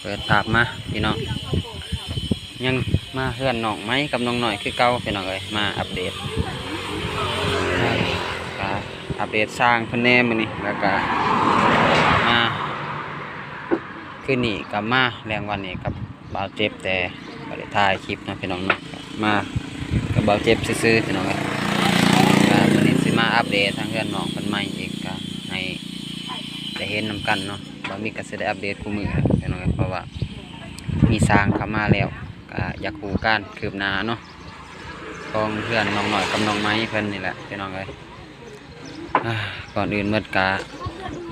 ເປີດພາບມາພີ່ນ້ອງ ຍັງມາເຮືອນນ້ອງໄມ້ກັບນ້ອງນ້ອຍຄືເກົ່າພີ່ນ້ອງເອີຍ ມາອັບເດດ ກະອັບເດດຊ່າງເພິ່ນແດ່ມື້ນີ້ ແລ້ວກະມາ ຄືນນີ້ກໍມາ ແລງວັນນີ້ກັບບ່າວເຈັບ ແຕ່ບໍ່ໄດ້ຖ່າຍຄລິບເນາະພີ່ນ້ອງເນາະ ມາກັບບ່າວເຈັບຊື່ໆ ພີ່ນ້ອງເອີຍ. ກໍມື້ນີ້ຊິມາອັບເດດທາງເຮືອນນ້ອງເພິ່ນໃໝ່ອີກ ກໍໃຫ້ໄດ້ເຫັນນຳກັນເນາະ. ບ່າວມິກກໍຊິໄດ້ອັບເດດຄູ່ມື້ແຫຼະພີ່ນ້ອງເອີຍ ເພາະວ່າມີຊ່າງເຂົ້າມາແລ້ວ ກໍຢາກຮູ້ການຄືບໜ້າເນາະ ຂອງເຮືອນນ້ອງນ້ອຍກັບນ້ອງໃໝ່ເພິ່ນນີ້ແຫຼະພີ່ນ້ອງເອີຍ. ອາ ກ່ອນອື່ນໝົດກະ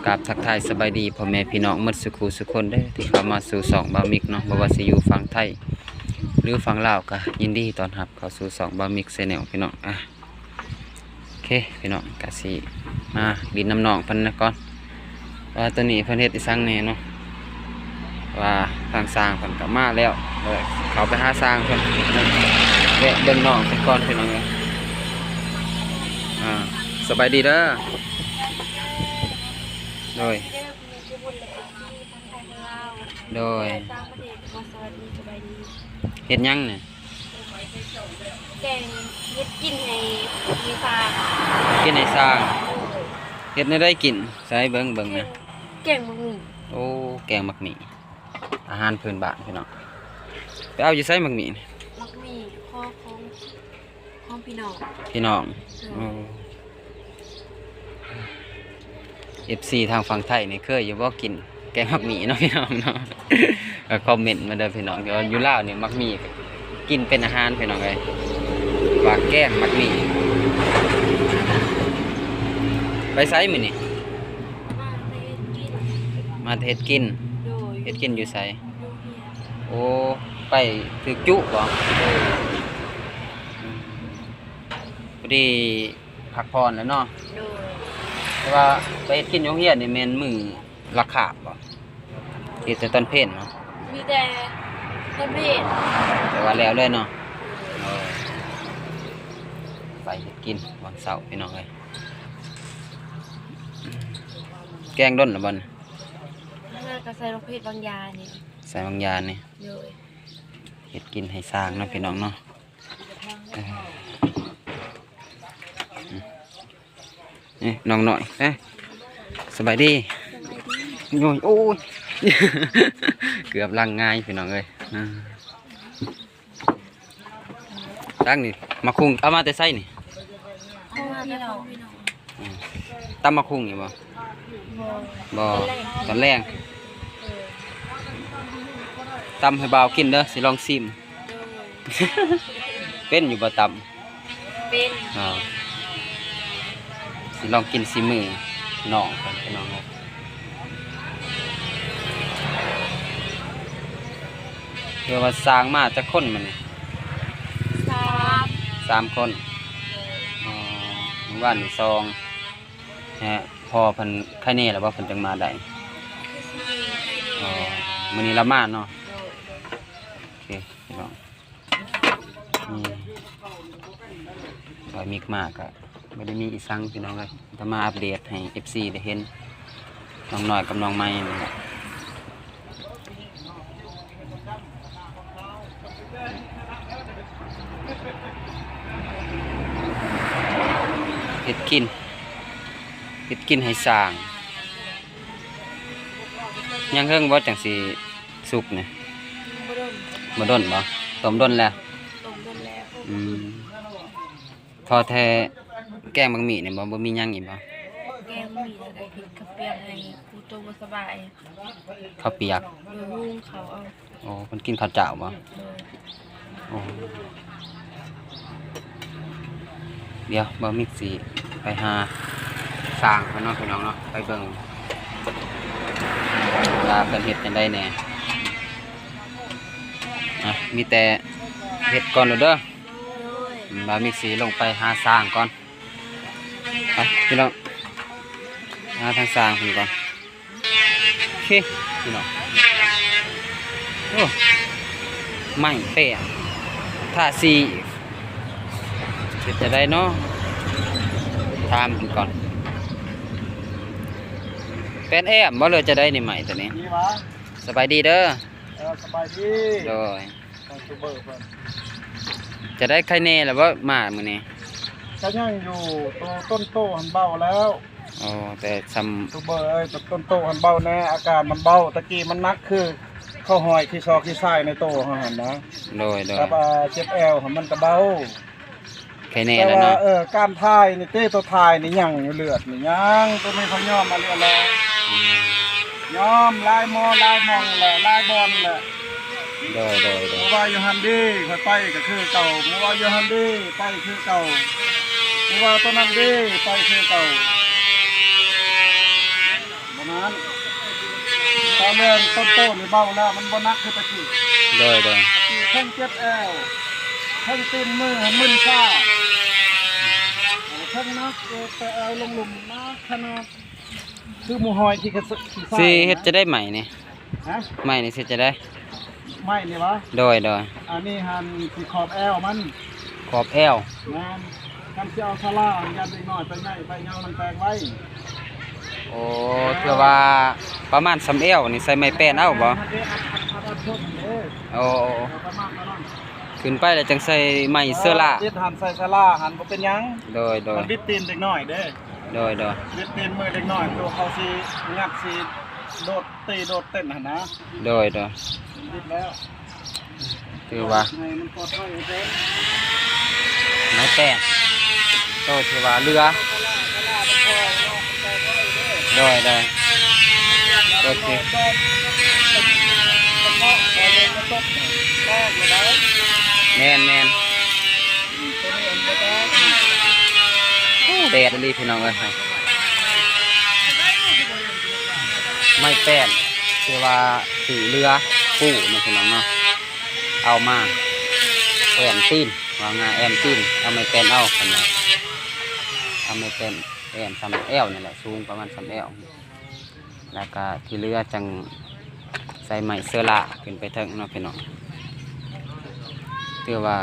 ກາບທັກທາຍສະບາຍດີພໍ່ແມ່ພີ່ນ້ອງໝົດສູ່ຄູ່ສູ່ຄົນເດີ ທີ່ເຂົ້າມາສູ່ຊ່ອງບ່າວມິກເນາະ ບໍ່ວ່າຊິຢູ່ຝັ່ງໄທ ຫຼືຝັ່ງລາວ ກະຍິນດີຕ້ອນຮັບເຂົ້າສູ່ຊ່ອງບ່າວມິກແຊນແນວພີ່ນ້ອງ. ອາ ໂອເຄພີ່ນ້ອງ ກະຊິມາດິນນຳນ້ອງເພິ່ນນະກ່ອນ ວ່າຕອນນີ້ເພິ່ນເຮັດອີ່ສັງແດ່ເນາະ. ວ່າທາງຊ່າງເພິ່ນກໍມາແລ້ວ ເຂົ້າໄປຫາຊ່າງເພິ່ນ ແວະເບິ່ງນ້ອງເພິ່ນກ່ອນພີ່ນ້ອງເອີຍ. ອາ ສະບາຍດີເດີ. ໂດຍ ໂດຍ ເຮັດຫຍັງນີ້? ແກງເຮັດກິນໃຫ້ ໃຫ້ຊ່າງ ກິນໃຫ້ຊ່າງ. ໂດຍ ເຮັດແນວໃດກິນ? ໃສເບິ່ງ ເບິ່ງນະ ແກງໝາກໝີ່. ໂອ້ ແກງໝາກໝີ່ ອາຫານພື້ນບ້ານພີ່ນ້ອງ. ໄປເອົາຢູ່ໃສໝາກໝີ່ນີ້? ໝາກໝີ່ຂໍຂອງ ຂອງພີ່ນ້ອງ ພີ່ນ້ອງ. ໂດຍ ໂອ້ ເອັຟຊີທາງຝັ່ງໄທນີ້ເຄີຍຢູ່ບໍ່ກິນແກງໝາກໝີ່ເນາະພີ່ນ້ອງເນາະ? ກໍຄອມເມັນມາເດີພີ່ນ້ອງ ແຕ່ວ່າຢູ່ລາວນີ້ໝາກໝີ່ກິນເປັນອາຫານພີ່ນ້ອງເອີຍ ວ່າແກງໝາກໝີ່. ໄປໃສມື້ນີ້? ມາແຕ່ເຮັດກິນ ມາແຕ່ເຮັດກິນ. ໂດຍ ເຮັດກິນຢູ່ໃສ? ຢູ່ເຮືອນ. ໂອ້ ໄປຖືກຈຸບໍ? ໂດຍ ພໍດີ ພັກຜ່ອນແລ້ວເນາະ. ໂດຍ ແຕ່ວ່າໄປເຮັດກິນຢູ່ໂຮງຮຽນນີ້ແມ່ນມື້ລະຄາບບໍ? ເຮັດແຕ່ຕອນເພນເນາະ. ມີແຕ່ຕອນເພນ ແຕ່ວ່າແລ້ວເລີຍເນາະ. ໂດຍ ໂອ້ ໄປເຮັດກິນວັນເສົາພີ່ນ້ອງເອີຍ. ແກງດົນລະບໍ່ນີ້? ເຮົາກໍໃສ່ບັກເຜັດບາງຢ່າງນີ້ ໃສ່ບາງຢ່າງນີ້. ໂດຍ ເຮັດກິນໃຫ້ຊ່າງເນາະພີ່ນ້ອງເນາະ. ເອີ ນີ້ນ້ອງນ້ອຍ ເອີ ສະບາຍດີ. ສະບາຍດີ. ໂອ້ຍ ໂອ້ຍ ເກືອບຫຼັງຫງາຍພີ່ນ້ອງເອີຍ. ອາ ຕັ້ງນີ້ ໝາກຫຸ່ງເອົາມາແຕ່ໃສນີ້? ເອົາມາແຕ່ຂອງພີ່ນ້ອງ. ອືມ ຕຳໝາກຫຸ່ງຢູ່ບໍ່? ບໍ່ ບໍ່ ຕອນແລງ ຕອນແລງ. ເອີ ຕຳໃຫ້ບ່າວກິນເດີ ຊິລອງຊີມ. ໂດຍ ເປັນຢູ່ບໍ່ຕຳ? ເປັນ. ອໍ ຊິລອງກິນສີມືນ້ອງກ່ອນພີ່ນ້ອງເອີຍ. ເພື່ອວ່າຊ່າງມາຈັກຄົນມື້ນີ້? ສາມ ສາມຄົນ. ໂດຍ ອໍ ມື້ວານນີ້ສອງ. ແຮະ ພໍ່ເພິ່ນໄຄແນ່ແລ້ວບໍ່? ເພິ່ນຈັ່ງມາໄດ້. ຄືຊິມີໄຄແນ່. ອໍ ມື້ນີ້ລາວມາເນາະ. ໂດຍ ໂດຍ ໂອເຄພີ່ນ້ອງ. ອືມ ບ່າວມິກມາກະບໍ່ໄດ້ມີອີ່ສັງພີ່ນ້ອງເອີຍ ແຕ່ມາອັບເດດໃຫ້ເອັຟຊີໄດ້ເຫັນ ນ້ອງນ້ອຍກັບນ້ອງໃໝ່ນີ້ແຫຼະ. ເຮັດກິນ ເຮັດກິນໃຫ້ຊ່າງ. ຍັງເຫິງບໍ່ຈັ່ງຊິສຸກນີ້? ບໍ່ດົນ ບໍ່ດົນບໍ່? ຕົ້ມດົນແລ້ວ? ຕົ້ມດົນແລ້ວ. ອືມ ທໍ່ແທ້ແກງໝາກໝີ່ນີ້ບໍ່? ບໍ່ມີຫຍັງອີກບໍ່? ແກງໝາກໝີ່ແລ້ວກໍເຮັດເຂົ້າປຽກໃຫ້ຜູ້ໂຕບໍ່ສະບາຍ. ເຂົ້າປຽກ? ໂດຍ ຫຸ່ງເຂົ້າເອົາ. ໂອ້ ເພິ່ນກິນເຂົ້າເຈົ້າບໍ່? ໂດຍ. ໂອ້ ດຽວບ່າວມິກຊິໄປຫາຊ່າງເພິ່ນເນາະ ພີ່ນ້ອງເນາະ ໄປເບິ່ງວ່າເພິ່ນເຮັດຈັ່ງໃດແດ່. ອ່ະ ມີແຕ່ເຮັດກ່ອນໂລດເດີ. ໂດຍ. ບ່າວມິກຊິລົງໄປຫາຊ່າງກ່ອນ. ໄປພີ່ນ້ອງ ຫາທາງຊ່າງເພິ່ນກ່ອນ. ໂອເຄພີ່ນ້ອງ. ໂອ້ ໄມ້ແປ້ງທາສີ ເຮັດຈັ່ງໃດເນາະ? ຖາມເພິ່ນກ່ອນ. ແປນແອ້ມບໍ່ ຫຼືຈະໄດ້ນີ້ ໄມ້ຕົວນີ້? ນີ້ຫວາ? ສະບາຍດີເດີ. ເອີ ສະບາຍດີ. ໂດຍ. ຢູທູບເບີເພິ່ນ ຈະໄດ້ໄຄແນ່ແລ້ວບໍ່ ມາມື້ນີ້? ກໍຍັງຢູ່ ໂຕຕົ້ນໂຕຫັ້ນເບົາແລ້ວ. ໂອ້ ແຕ່ຊ່ຳ ຢູທູບເບີເອີຍ ໂຕຕົ້ນໂຕຫັ້ນເບົາແນ່ ອາການມັນເບົາ. ຕະກີ້ມັນໜັກຄືເຂົ້າຫ້ອຍຂີ້ຊອກຂີ້ຊາຍໃນໂຕເຮົາຫັ້ນນະ. ໂດຍໆ ແຕ່ວ່າເຈັບແອວຫັ້ນມັນກໍເບົາ. ໄຄແນ່ແລ້ວເນາະ. ແຕ່ວ່າ ເອີ ການຖ່າຍນີ້ເຕ ໂຕຖ່າຍນີ້ຍັງຢູ່ ເລືອດນີ້ຍັງ ໂຕນີ້ເຂົາຍອມມາແລ້ວແຫຼະ. ອືມ ຍອມຫຼາຍໝໍຫຼາຍໝ່ອງແຫຼະ ຫຼາຍບ່ອນແຫຼະ. ໂດຍໆໆ ບໍ່ວ່າຢູ່ຫັ້ນເດ້ ຂ້ອຍໄປກໍຄືເກົ່າ ບໍ່ວ່າຢູ່ຫັ້ນເດ້ ໄປຄືເກົ່າ ບໍ່ວ່າໂຕນັ້ນເດ້ ໄປຄືເກົ່າ. ປະມານ ຕອນແລງຕົ້ນໂຕນີ້ເບົາແລ້ວ ມັນບໍ່ໜັກຄືແຕ່ກີ້. ໂດຍໆ ແຕ່ກີ້ເທິງເຈັບແອວ ເທິງຕີນມືຫັ້ນມຶນຊາ ເທິງໜັກ ແຕ່ແອວລົງລຸ່ມໜັກຂະໜາດ ຄືໝູຮອຍຂີ້ ຂີ້ຊາຍ. ຊິເຮັດຈັ່ງໃດໄມ້ນີ້? ຮະ? ໄມ້ນີ້ຊິເຮັດຈັ່ງໃດ? ໄມ້ນີ້ຫວາ? ໂດຍໆ ອັນນີ້ຫັ້ນຊິຂອບແອວມັນ. ຂອບແອວ. ແມ່ນ. ຄັນຊິເອົາສາລາ ຢ້ານເດັກນ້ອຍໄປໃຫຍ່ໄປຍາວນຳແປງໄວ້. ໂອ້ ເພື່ອວ່າປະມານສ່ຳແອວນີ້ ໃສ່ໄມ້ແປ້ນເອົາບໍ່? ອັດ ອັດ ອັດ ອັດ ອັດຊົນເດ້. ໂອ້ ປະມານນັ້ນ. ຂຶ້ນໄປແລ້ວຈັ່ງໃສ່ໄມ້ເຊື້ອລາ. ເອີ ຕິດຫັ້ນ ໃສ່ສາລາຫັ້ນ ບໍ່ເປັນຫຍັງ. ໂດຍໆ ມັນບິດຕີນເດັກນ້ອຍເດ້. ໂດຍໆ ບິດຕີນມືເດັກນ້ອຍ ຕົວເຂົາຊິງັດ ຊິໂດດຕີໂດດເຕັ້ນຫັ້ນນະ. ໂດຍໆ ມັນບິດແລ້ວ. ຖືວ່າ ໃຫ້ມັນປອດໄພເດີ ໄມ້ແປ້ນ ໂຕທີ່ວ່າເຫຼືອ. ໂດຍໆ ໂອເຄ ແມ່ນໆ ໂອ້ ແດດອີ່ຫຼີພີ່ນ້ອງເອີຍ. ໄມ້ແປ້ນ ທີ່ວ່າ ທີ່ເຫຼືອປູເນາະ ພີ່ນ້ອງເນາະ ເອົາມາແອ້ມຕີນ ວ່າງ່າຍແອ້ມຕີນ ເອົາໄມ້ແປ້ນເອົາ ເພິ່ນວ່າ ເອົາໄມ້ແປ້ນແອ້ມສ່ຳແອວນີ້ແຫຼະ ສູງປະມານສ່ຳແອວ ແລ້ວກະທີ່ເຫຼືອຈັ່ງໃສ່ໄມ້ເຊື້ອລາຂຶ້ນໄປເທິງເນາະ ພີ່ນ້ອງ. ຖືວ່າ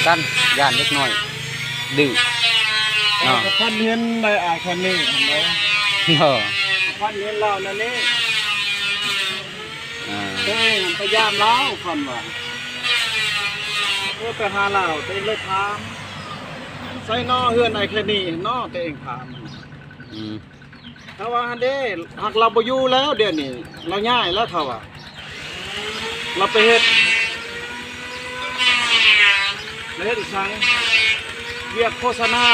ກັນຢ້ານເດັກນ້ອຍດື້ເນາະ. ເອີ ກໍພັນເຫັນໄດ້ອ້າຍຄົນນີ້ຫັ້ນເນາະ ເອີ ກໍພັນເຫັນລາວນັ້ນນີ້ ອ່າ ເອີ ພະຍາຍາມລາວ ພັນວ່າ ເອີ ໄປຫາລາວ ໂຕເອງເລີຍຖາມ ໃສເນາະເຮືອນອ້າຍແຄນີເນາະ ໂຕເອງຖາມ. ອືມ ເຂົາວ່າຫັ້ນເດ້ ຫາກລາວບໍ່ຢູ່ແລ້ວ ດຽວນີ້ລາວຍ້າຍແລ້ວ ເຂົາວ່າ ລາວໄປເຮັດ ລາວເຮັດອີ່ຫຍັງ ວຽກໂຄສະນາ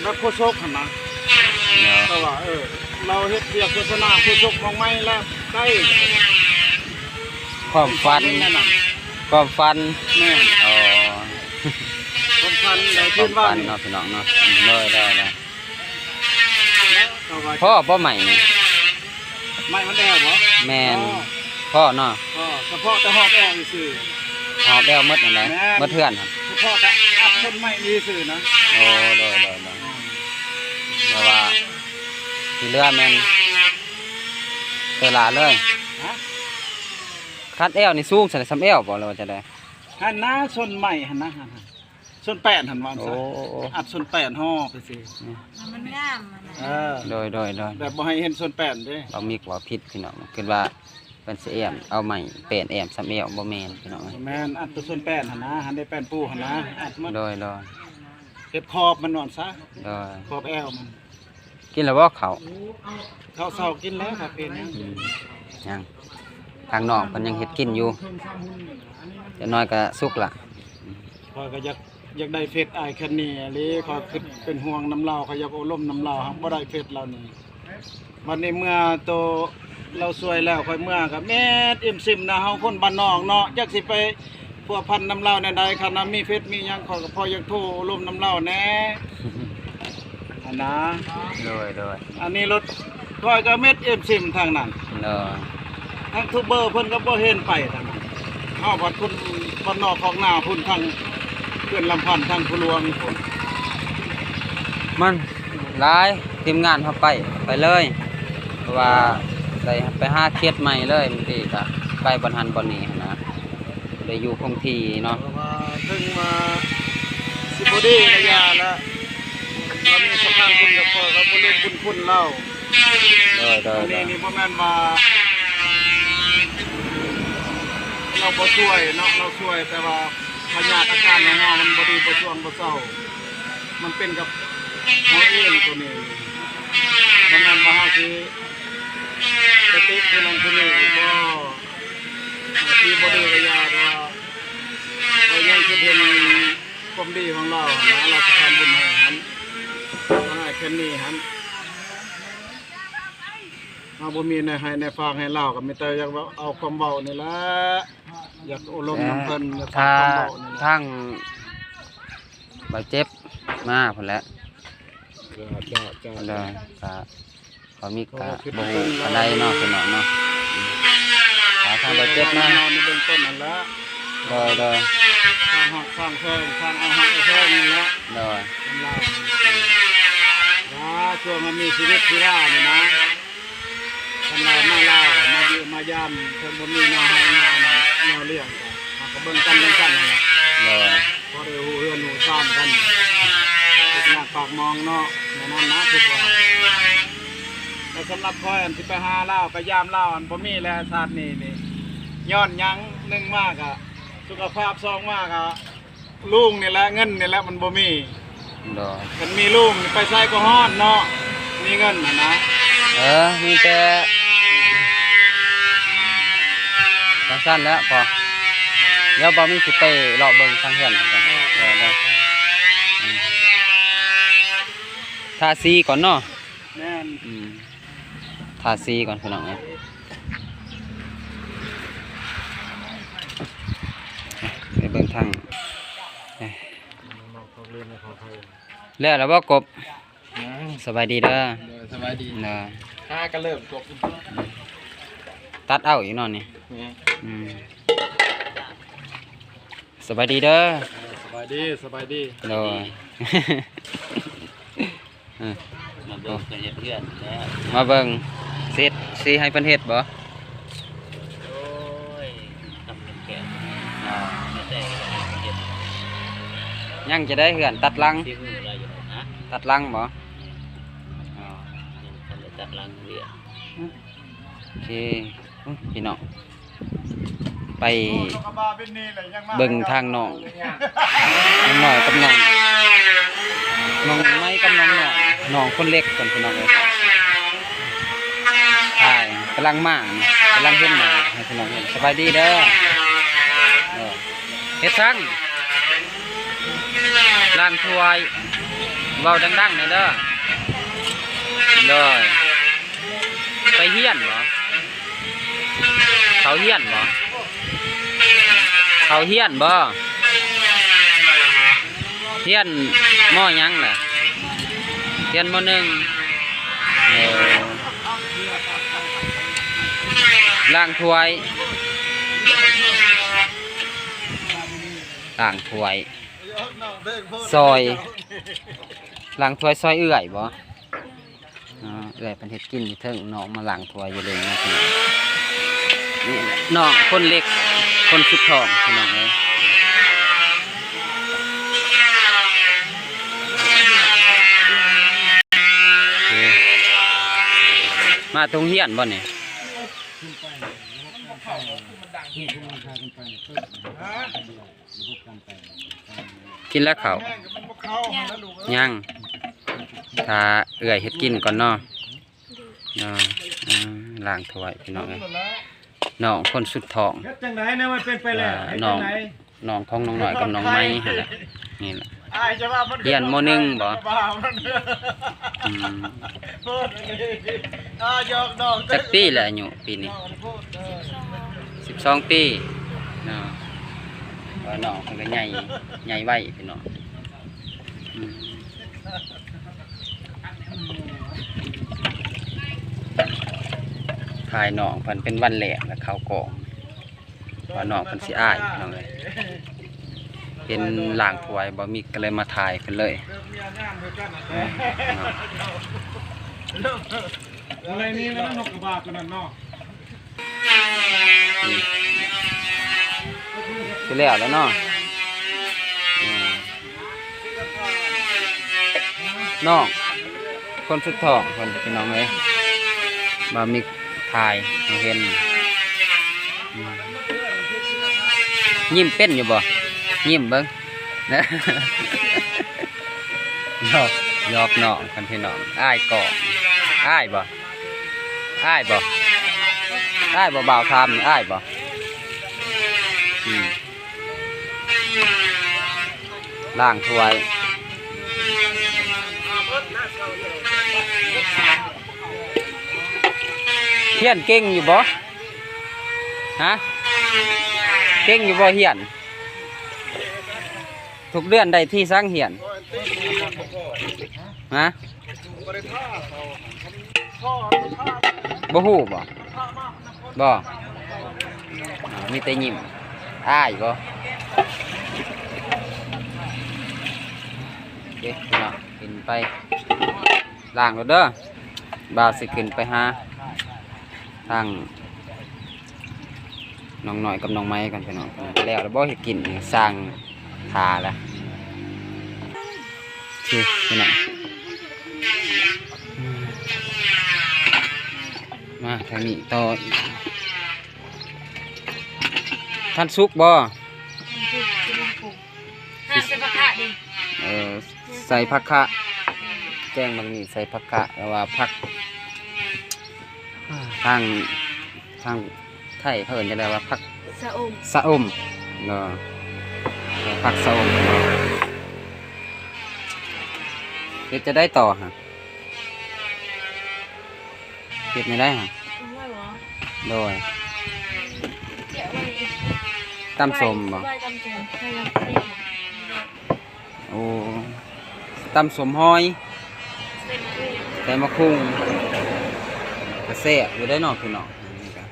ແບບໂຄສົກຫັ້ນນະ ເນາະ ເຂົາວ່າ ເອີ ລາວເຮັດວຽກໂຄສະນາໂຄສົກໝ່ອງໃໝ່ແລ້ວ ໃກ້ ຄວາມຝັນ ຄວາມຝັນ ແມ່ນ ອໍ ຄວາມຝັນໃນຄືນວານນີ້ ຄວາມຝັນເນາະ ພີ່ນ້ອງເນາະ ໂດຍໆ ພໍບໍ່ໄມ້ນີ້? ໄມ້ມັນແອວບໍ່? ແມ່ນ ພໍເນາະ ພໍ ສະເພາະແຕ່ຮອບແອວຊື່ໆ ຮອບແອວໝົດຫັ້ນແຫຼະ ແມ່ນ ໝົດເຮືອນຫັ້ນ ສະເພາະແຕ່ອັດຕົ້ນໄມ້ນີ້ຊື່ນະ. ໂອ້ ໂດຍໆ ແຕ່ວ່າທີ່ເຫຼືອແມ່ນເວລາເລີຍ. ຮະ? ຄັນແອວນີ້ສູງສ່ຳແອວບໍ່ ຫຼືວ່າຈັ່ງໃດ? ຫັ້ນນະ ສົ້ນໄມ້ຫັ້ນນະ ຫັ້ນ ສົ້ນແປ້ນຫັ້ນວ່າຊັ້ນ ໂອ້ ອັດສົ້ນແປ້ນຫໍ່ໄປຊື່ ມັນງາມ ເອີ ໂດຍໆ ແບບບໍ່ໃຫ້ເຫັນສົ້ນແປ້ນເດ້. ເວົ້າມີກເວົ້າຜິດພີ່ນ້ອງ ຄິດວ່າເພິ່ນຊິແອ້ມເອົາໄມ້ແປ້ນແອ້ມສ່ຳແອວ ບໍ່ແມ່ນພີ່ນ້ອງເອີຍ ບໍ່ແມ່ນ ອັດແຕ່ສົ້ນແປ້ນຫັ້ນນະ ຫັ້ນເດ້ແປ້ນປູຫັ້ນນະ ອັດໝົດ ໂດຍໆ ເຮັດຂອບມັນວ່າຊັ້ນ ໂດຍ ຂອບແອວມັນ. ກິນແລ້ວບໍ່ເຂົ້າ? ເຂົ້າເຊົ້າກິນແລ້ວ ຖ້າເປັນຫຍັງ ອືມ ຍັງ ທາງນ້ອງເພິ່ນຍັງເຮັດກິນຢູ່ ຈັກໜ້ອຍກໍສຸກລະ. ຂ້ອຍກໍຢາກ ຢາກໄດ້ເຟສອ້າຍແຄນນີອີ່ຫຼີ ຂ້ອຍຄິດເປັນຫ່ວງນຳລາວ ຂ້ອຍຢາກໂອ້ລົມນຳລາວ ຫາກບໍ່ໄດ້ເຟສລາວນີ້. ບັດນີ້ເມື່ອໂຕລາວຊ່ວຍແລ້ວ ຂ້ອຍເມື່ອກໍແມ່ນອີ່ມຊິມນະ ເຮົາຄົນບ້ານນອກເນາະ ຈັກຊິໄປພົວພັນນຳລາວແນວໃດ. ຄັນວ່າມີເຟສມີຫຍັງ ຂ້ອຍກໍພໍຢາກໂທລົມນຳລາວແດ່ ຫັ້ນນະ ໂດຍໆ ອັນນີ້ລົດຂ້ອຍກໍເມັດເອັມຊິມທາງນັ້ນ ໂດຍ ທາງທູບເບີເພິ່ນກໍບໍ່ເຫັນໄປທາງນັ້ນ ເຮົາພັດຄົນບ້ານນອກຄອກນາພຸ້ນ ທາງເຂື່ອນລຳພັນ ທາງພູຫຼວງພຸ້ນ ມັນຫຼາຍ ທີມງານເຮົາໄປ ໄປເລີຍ ເພາະວ່າໄດ້ໄປຫາເຂດໃໝ່ເລີຍ ບາງທີກໍໄປບ່ອນຫັ້ນບ່ອນນີ້ຫັ້ນນະ ໄດ້ຢູ່ຄົງທີ່ເນາະ ເພາະວ່າເຖິງວ່າຊິບໍ່ດີກໍຢ່າລະ ລາວມີສະພານບຸນກັບຂ້ອຍ ຂ້ອຍບໍ່ລືມບຸນຄຸນລາວ. ໂດຍ ໂດຍ ອັນນີ້ນີ້ບໍ່ແມ່ນວ່າລາວບໍ່ຊ່ວຍເນາະ ລາວຊ່ວຍ ແຕ່ວ່າພະຍາດອາການຂອງເຮົາມັນບໍ່ດີ ບໍ່ຊ່ວງ ບໍ່ເຊົາ ມັນເປັນກັບເຮົາເອງໂຕນີ້. ບໍ່ແມ່ນວ່າເຮົາຊິໄປຕິຜູ້ນັ້ນຜູ້ນີ້ອີກບໍ່ ດີບໍ່ດີກໍຢ່າ ແຕ່ວ່າຂ້ອຍຍັງຄິດເຫັນຄວາມດີຂອງລາວຫັ້ນນະ ລາວສະພານບຸນໃຫ້ຫັ້ນ ມາໃຫ້ແຄ່ນີ້ຫັ້ນ. ເຮົາບໍ່ມີແນວໃຫ້ແນວຝາກໃຫ້ລາວ ກໍມີແຕ່ຢາກເວົ້າ ເອົາຄວາມເວົ້ານີ້ແຫຼະ ຢາກໂອ້ລົມນຳເພິ່ນ ຢາກຝາກຄວາມເວົ້ານີ້ແຫຼະ. ທາງບ່າວເຈັບມາພຸ້ນແຫຼະ. ເຈົ້າ ເຈົ້າ ເຈົ້າ ໂດຍ ກະ ເຂົາມີກະບໍ່ຮູ້ປານໃດເນາະ ພີ່ນ້ອງເນາະ. ອືມ ຫາທາງບ່າວເຈັບມາ ໃນເບື້ອງຕົ້ນນັ້ນແຫຼະ. ໂດຍ ໂດຍ ສ້າງຮັກສ້າງແພງ ສ້າງເອົາຮັກເອົາແພງນີ້ແຫຼະ. ໂດຍ ວ່າຊ່ວງເຮົາມີຊີວິດຊີວານີ້ນະ ຄັນວ່າມາລາວ ມາຢ້ຽມມາຢາມ ເພິ່ນບໍ່ມີແນວໃຫ້ແນວນັ້ນແນວລ້ຽງ ກໍເຮົາກໍເບິ່ງກັນຈັ່ງຊັ້ນນັ້ນແຫຼະ. ໂດຍ ພໍໄດ້ຮູ້ເຮືອນຮູ້ຊານກັນ ທຸກຍາກປາກໝອງເນາະ ແນວນັ້ນນະ ຄິດວ່າ. ແຕ່ສຳລັບຂ້ອຍ ອັນຊິໄປຫາລາວ ໄປຢາມລາວ ອັນບໍ່ມີແລ້ວຊາດນີ້ນີ້ ຍ້ອນຫຍັງ? ໜຶ່ງມາກະສຸຂະພາບ ສອງມາກະ ລຸງນີ້ແຫຼະ ເງິນນີ້ແຫຼະມັນບໍ່ມີ. ໂດຍ ຄັນມີລຸງນີ້ໄປໃສກໍຮອດເນາະ ມີເງິນຫັ້ນນະ. ເອີ ມີແຕ່ຈັ່ງຊັ້ນແຫຼະພໍ່ ດຽວບ່າວມີຊິໄປເລາະເບິ່ງທາງເຮືອນກ່ອນ. ເອີ ເອີ ເອີ ອືມ ທາສີກ່ອນເນາະ. ແມ່ນ ອືມ ທາສີກ່ອນພີ່ນ້ອງເອີຍ ໄປເບິ່ງທາງ ແລ້ວລະບໍ່ກົບ? ຍັງ ສະບາຍດີເດີ. ໂດຍ ສະບາຍດີ. ໂດຍ ຫາກະເລີ່ມກົບ ຕັດເອົາອີກເນາະນີ້. ແມ່ນ ອືມ ສະບາຍດີເດີ. ເອີ ສະບາຍດີ ສະບາຍດີ. ໂດຍ ເອີ ມາເບິ່ງເພິ່ນເຮັດເຮືອນແລ້ວ ມາເບິ່ງເສັດສີໃຫ້ເພິ່ນເຮັດບໍ່? ໂອ້ຍ ທຳເປັນແກະ ອ່າ ແຕ່ເຮັດ ຍັງຈະໄດ້ເຮືອນຕັດຫຼັງ ສີມືລາວຢູ່ນະ ຕັດຫຼັງບໍ່? ອໍ ຍັງທັນໄດ້ຕັດຫຼັງເທື່ອ. ໂອເຄ ໂອ້ຍ ພີ່ນ້ອງ ໄປເບິ່ງທາງນ້ອງ ນ້ອງນ້ອຍກັບນ້ອງ ນ້ອງໄມ້ກັບນ້ອງນ້ອຍ ນ້ອງຄົນເລັກກ່ອນ ພີ່ນ້ອງເອີຍ. ອ້າຍກຳລັງມາ ກຳລັງເຫັນໜ້າໃຫ້ພີ່ນ້ອງເຫັນ. ສະບາຍດີເດີ. ເອີ ເຮັດສັງ? ລ້າງຖ້ວຍ. ເວົ້າດັງໆແດ່ເດີ. ໂດຍ. ໄປຮຽນບໍ່? ເຂົ້າຮຽນບໍ່? ເຂົ້າຮຽນບໍ່? ຮຽນ ມໍ ຫຍັງລະ? ຮຽນ ມໍ ໜຶ່ງ. ເອີ ລ້າງຖ້ວຍ ລ້າງຖ້ວຍ ຊ່ອຍ ລ້າງຖ້ວຍຊ່ອຍເອື້ອຍບໍ່? ເນາະ ເອື້ອຍເພິ່ນເຮັດກິນຢູ່ເທິງ ນ້ອງມາລ້າງຖ້ວຍຢູ່ເທິງເນາະ. ນີ້ແຫຼະ ນ້ອງຄົນເລັກ ຄົນສຸດທ້ອງ ພີ່ນ້ອງເອີຍ. ມາແຕ່ໂຮງຮຽນບໍ່ນີ້? ກິນແລ້ວເຂົ້າ? ຍັງ ຍັງ ຖ້າເອື້ອຍເຮັດກິນກ່ອນເນາະ. ເນາະ ອືມ ລ້າງຖ້ວຍພີ່ນ້ອງເອີຍ. ນ້ອງຄົນສຸດທ້ອງ ເຮັດຈັ່ງໃດແນວມັນເປັນໄປແລ້ວ? ເຮັດຈັ່ງໃດ? ນ້ອງຂອງນ້ອງນ້ອຍກັບນ້ອງໄມ້ຫັ້ນແຫຼະ. ນີ້ແຫຼະ ຮຽນ ມໍ ໜຶ່ງບໍ່? ອືມ ຈັກປີແລ້ວອາຍຸປີນີ້? ສິບສອງປີເນາະ. ວ່ານ້ອງເພິ່ນກໍໃຫຍ່ ໃຫຍ່ໄວພີ່ນ້ອງ. ອືມ ຖ່າຍນ້ອງເພິ່ນເປັນວັນແລກແລ້ວເຂົ້າກ້ອງ ວ່ານ້ອງເພິ່ນຊິອາຍພີ່ນ້ອງເອີຍ. ເຫັນລ້າງຖ້ວຍບໍ່ມີ ກໍເລີຍມາຖ່າຍເພິ່ນເລີຍ. ເອີ ເນາະ ບໍ່ໄດ້ມີແລ້ວນະ ນົກກະບາໂຕນັ້ນເນາະ. ອືມ ຊິແລ້ວແລ້ວເນາະ. ອືມ ນ້ອງຄົນສຸດທ້ອງເພິ່ນ ພີ່ນ້ອງເອີຍ ບ່າວມິກຖ່າຍໃຫ້ເຫັນ. ອືມ ຍິ້ມເປັນຢູ່ບໍ່? ຍິ້ມເບິ່ງ ຢອກ ຢອກນ້ອງເພິ່ນ ພີ່ນ້ອງ. ອາຍກໍ ອາຍບໍ່? ອາຍບໍ່? ອາຍບໍ່? ບ່າວຖາມນີ້ ອາຍບໍ່? ອືມ ລ້າງຖ້ວຍ. ຮຽນເກັ່ງຢູ່ບໍ່? ຮະ? ເກັ່ງຢູ່ບໍ່ຮຽນ? ທຸກເດືອນໄດ້ທີສັງຮຽນ? ຮະ? ບໍ່ຮູ້ບໍ່? ບໍ່ ມີແຕ່ຍິ້ມ. ອາຍບໍ່? ໂອເຄເນາະ ຂຶ້ນໄປລ້າງໂລດເດີ. ບ່າວຊິຂຶ້ນໄປຫາທາງນ້ອງນ້ອຍກັບນ້ອງໄມ້ກ່ອນ ພີ່ນ້ອງ. ແລ້ວແລ້ວບໍ່ເຮັດກິນ ສ້າງ ຖ້າລະ ໂອເຄ ພີ່ນ້ອງ ມາທາງນີ້ຕໍ່ອີກ. ທັນສຸກບໍ່? ເອີ ໃສ່ຜັກຄະ ແກງບັກໝີ່ໃສ່ຜັກຄະ ຫຼືວ່າຜັກ ທາງ ທາງ ໄທເຂົາເອີ້ນຈັ່ງໃດວ່າ ຜັກຊະອົມ ຊະອົມເນາະ ເອີ ຜັກຊະອົມເນາະ. ເຮັດຈັ່ງໃດຕໍ່ຫະ? ເຮັດແນວໃດຫະ? ໂດຍ ຕຳສົ້ມບໍ່? ໂອ້ ຕຳສົ້ມຫອຍ ໃສ່ໝາກຫຸ່ງ ກະແຊບຢູ່ເດ້ເນາະ ພີ່ນ້ອງ. ອັນນີ້ກະ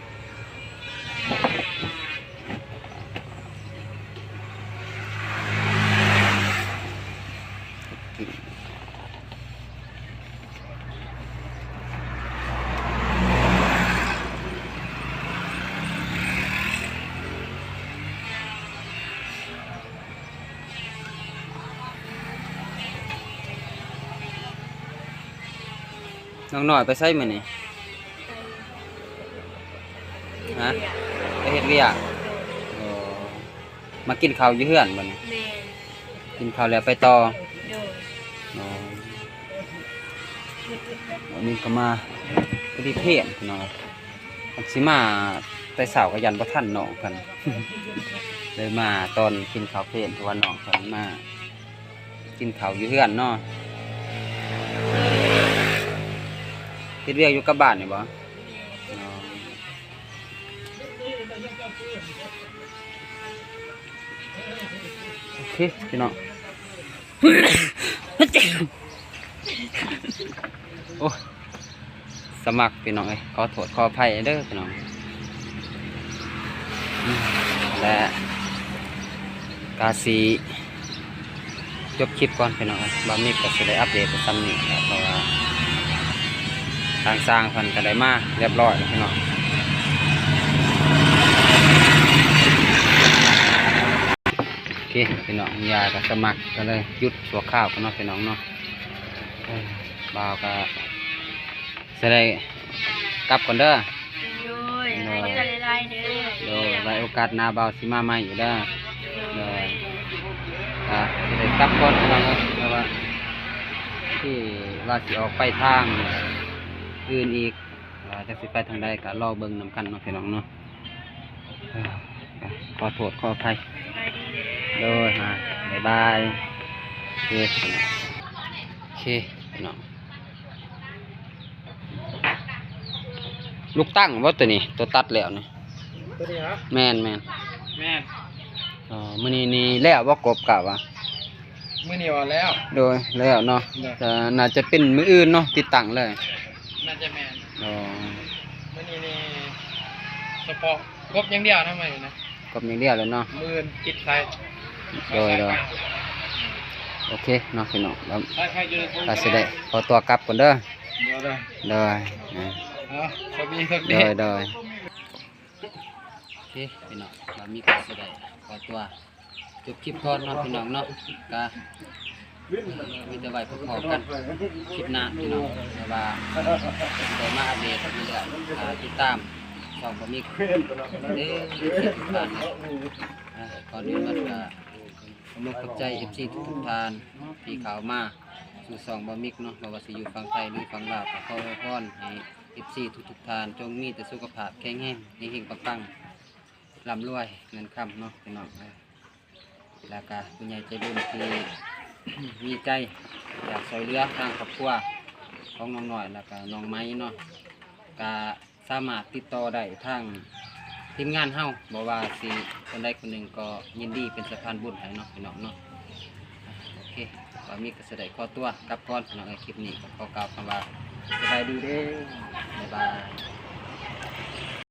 ນ້ອງນ້ອຍໄປໃສມື້ນີ້? ຮະ? ໄປເຮັດວຽກ. ໂອ້ ມາກິນເຂົ້າຢູ່ເຮືອນບັດນີ້? ແມ່ນ. ກິນເຂົ້າແລ້ວໄປຕໍ່? ໂດຍ. ອໍ ອັນນີ້ກໍມາພໍດີເພນພີ່ນ້ອງ. ອັນຊິມາແຕ່ເຊົ້າກໍຢ້ານບໍ່ທັນນ້ອງເພິ່ນ ເລີຍມາຕອນກິນເຂົ້າເພນ ເພາະວ່ານ້ອງເພິ່ນມາກິນເຂົ້າຢູ່ເຮືອນເນາະ. ເຮັດວຽກຢູ່ກັບບ້ານນີ້ບໍ່? ອໍ ໂອເຄ ພີ່ນ້ອງ. ໂອ້ຍ ສະໝັກພີ່ນ້ອງເອີຍ ຂໍໂທດຂໍອະໄພເດີພີ່ນ້ອງ. ແລະ ກະຊິຈົບຄລິບກ່ອນພີ່ນ້ອງເອີຍ ບ່າວມິກກໍຊິໄດ້ອັບເດດໄປສ່ຳນີ້ແຫຼະ ເພາະວ່າທາງຊ່າງເພິ່ນກໍໄດ້ມາຮຽບຮ້ອຍແລ້ວພີ່ນ້ອງ. ໂອເຄພີ່ນ້ອງ ຢາກໍສະໝັກກໍເລີຍຢຸດຊົ່ວຄາວກ່ອນເນາະພີ່ນ້ອງເນາະ. ເອີ ບ່າວກໍຊິໄດ້ກັບກ່ອນເດີ. ໂດຍ ໂດຍ ຂອບໃຈຫຼາຍໆເດີ. ໂດຍ ໄວ້ໂອກາດໜ້າບ່າວຊິມາໃໝ່ອີກເດີ. ໂດຍ ໂດຍ ກໍຊິໄດ້ກັບກ່ອນພີ່ນ້ອງເອີຍ ເພາະວ່າທີ່ວ່າຊິອອກໄປທາງອື່ນອີກ ວ່າຈັກຊິໄປທາງໃດກໍລໍເບິ່ງນຳກັນເນາະພີ່ນ້ອງເນາະ. ເອີ ຂໍໂທດຂໍອະໄພ. ໂດຍ ອ່າ ບາຍບາຍ. ໂອເຄພີ່ນ້ອງ ໂອເຄພີ່ນ້ອງ. ລູກຕັ້ງບໍ່ຕົວນີ້ ຕົວຕັດແລ້ວນີ້? ຕົວນີ້ຫະ? ແມ່ນໆ ແມ່ນ. ອໍ ມື້ນີ້ນີ້ແລ້ວບໍ່ ກົບກະວ່າ? ມື້ນີ້ວ່າແລ້ວ. ໂດຍ ແລ້ວເນາະ. ໂດຍ ກໍໜ້າຈະເປັນມື້ອື່ນເນາະ ຕິດຕັ້ງເລີຍ. ໜ້າຈະແມ່ນ. ອໍ ມື້ນີ້ນີ້ສະເພາະກົບຢ່າງດຽວນະ ມື້ນີ້ນະ. ກົບຢ່າງດຽວເລີຍເນາະ. ມື້ອື່ນຕິດສາຍ. ໂດຍ ໂດຍ ໂອເຄເນາະພີ່ນ້ອງ ແລ້ວ ສາຍໄຟຢູ່ໃນໂຄງ ກໍຊິໄດ້ຂໍຕົວກັບກ່ອນເດີ. ໂດຍ ໂດຍ ເອົາ ສະບາຍດີ ໂດຍ ໂດຍ. ໂອເຄພີ່ນ້ອງ ບ່າວມິກກໍຊິໄດ້ຂໍຕົວຈົບຄລິບກ່ອນເນາະພີ່ນ້ອງເນາະ. ກະ ມີແຕ່ໄວ້ພໍ້ກັນຄລິບໜ້າພີ່ນ້ອງ ແຕ່ວ່າໄດ້ມາອັບເດດເລື້ອຍໆ ອ່າ ຕິດຕາມຊ່ອງບ່າວມິກເດີ ທຸກໆທ່ານເດີ. ອ່າ ກ່ອນອື່ນໝົດກໍຂອບອົກຂອບໃຈເອັຟຊີທຸກໆທ່ານທີ່ເຂົ້າມາສູ່ຊ່ອງບ່າວມິກເນາະ ບໍ່ວ່າຊິຢູ່ຝັ່ງໄທຫຼືຝັ່ງລາວ ກໍຂໍອວຍພອນໃຫ້ເອັຟຊີທຸກໆທ່ານ ຈົ່ງມີແຕ່ສຸຂະພາບແຂງແຮງ ເຮັງໆປັງໆ ລ່ຳລວຍເງິນຄຳເນາະພີ່ນ້ອງເອີຍ. ແລ້ວກະຜູ້ໃຫຍ່ໃຈບຸນທີ່ມີໃຈຢາກຊ່ວຍເຫຼືອທາງຄອບຄົວຂອງນ້ອງນ້ອຍ ແລ້ວກະນ້ອງໄມເນາະ ກະສາມາດຕິດຕໍ່ໄດ້ທາງທີມງານເຮົາ ບໍ່ວ່າຊິຄົນໃດຄົນໜຶ່ງກໍຍິນດີເປັນສະພານບຸນໃຫ້ເນາະ ພີ່ນ້ອງເນາະ. ໂອເຄ ບ່າວມິກກໍຊິໄດ້ຂໍຕົວກັບກ່ອນພີ່ນ້ອງເອີຍ. ຄລິບນີ້ກໍຂໍກ່າວຄຳວ່າສະບາຍດີເດີ ບາຍບາຍ.